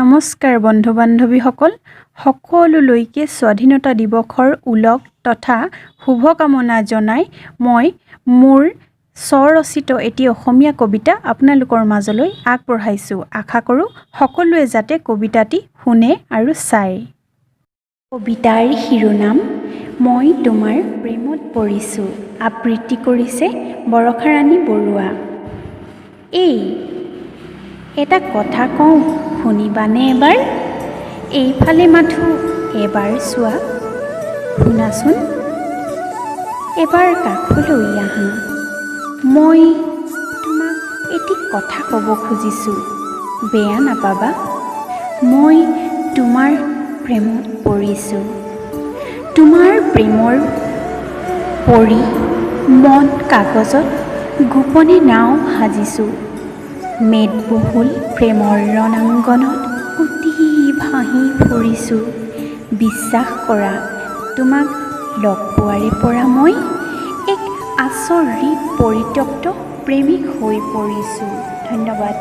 নমস্কাৰ বন্ধু বান্ধৱীসকল, সকলোলৈকে স্বাধীনতা দিৱসৰ ওলগ তথা শুভকামনা জনাই মই মোৰ স্বৰচিত এটি অসমীয়া কবিতা আপোনালোকৰ মাজলৈ আগবঢ়াইছোঁ। আশা কৰোঁ সকলোৱে যাতে কবিতাটি শুনে আৰু চায়। কবিতাৰ শিৰোনাম "মই তোমাৰ প্ৰেমত পৰিছোঁ"। আবৃত্তি কৰিছে বৰষাৰাণী বৰুৱা। এই, এটা কথা কওঁ, শুনিবানে এবাৰ? এইফালে মাথোঁ এবাৰ চোৱা। শুনাচোন, এবাৰ কাষলৈ আহা। মই তোমাক এটি কথা ক'ব খুজিছোঁ, বেয়া নাপাবা। মই তোমাৰ প্ৰেমত পৰিছোঁ। তোমাৰ প্ৰেমৰ পৰি মন কাগজত গোপনে নাও সাজিছোঁ। মেদবহুল প্ৰেমৰ ৰণাংগনত উটি ভাহি ফুৰিছোঁ। বিশ্বাস কৰা, তোমাক লগ পোৱাৰে পৰা মই এক আচৰিত পৰিত্যক্ত প্ৰেমিক হৈ পৰিছোঁ। ধন্যবাদ।